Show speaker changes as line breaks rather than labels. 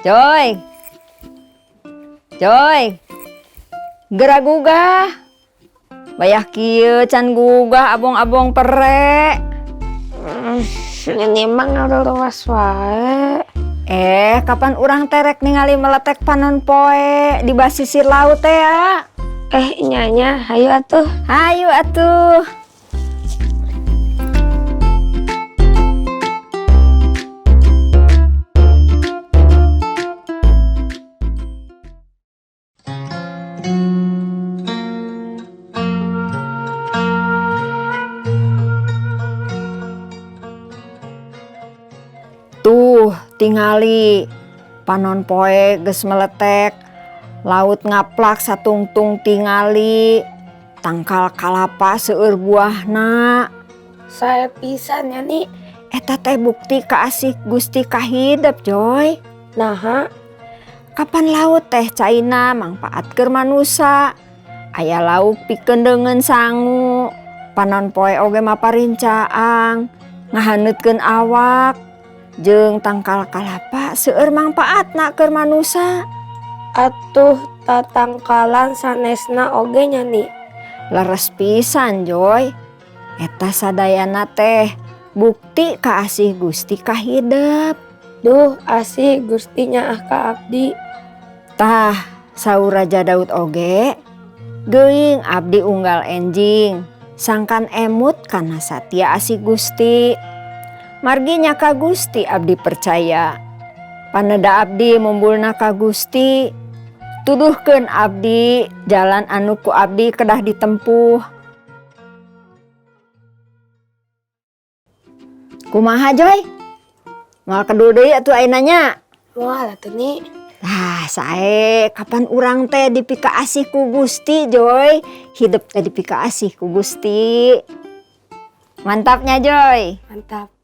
Joy. Joy. Geura gugah. Wayah kieu can gugah abong-abong pere.
Ini mah ngaruruas wae.
Kapan urang terek ningali meletek panon poe di basisir laut teh ya?
Nyanya, hayu atuh.
Hayu atuh. Tuh, tingali panon poe geus meletek, laut ngaplak satungtung tingali, tangkal kalapa seueur buahna.
Sae pisan nya ni.
Eta teh bukti kaasih Gusti kahidep, Joy.
Naha?
Kapan laut teh caina mangpaat keur manusa. Aya lauk pikeun deungeun sangu, panon poe oge maparincaang, ngahaneutkeun awak. Jeung tangkal kalapa seueur mangpaatna keur manusa.
Atuh tatangkalan sanesna oge nya ni.
Leres pisan, Joy. Eta sadayana teh bukti kaasih Gusti kahidep.
Duh, asih Gusti nyaah ka abdi.
Tah, saur Raja Daud oge, geuing abdi unggal enjing, sangkan emut kana satia asih Gusti. Margi nya ka Gusti abdi percaya. Paneda abdi mumbulna ka Gusti. Tuduhkeun abdi jalan anu ku abdi kedah ditempuh. Kumaha, Joy? Moal kedul deui atuh ayeuna nya?
Moal atuh ni.
Tah, sae kapan urang teh dipikaasih ku Gusti, Joy? Hidup teh dipikaasih ku Gusti. Mantapnya, Joy.
Mantap.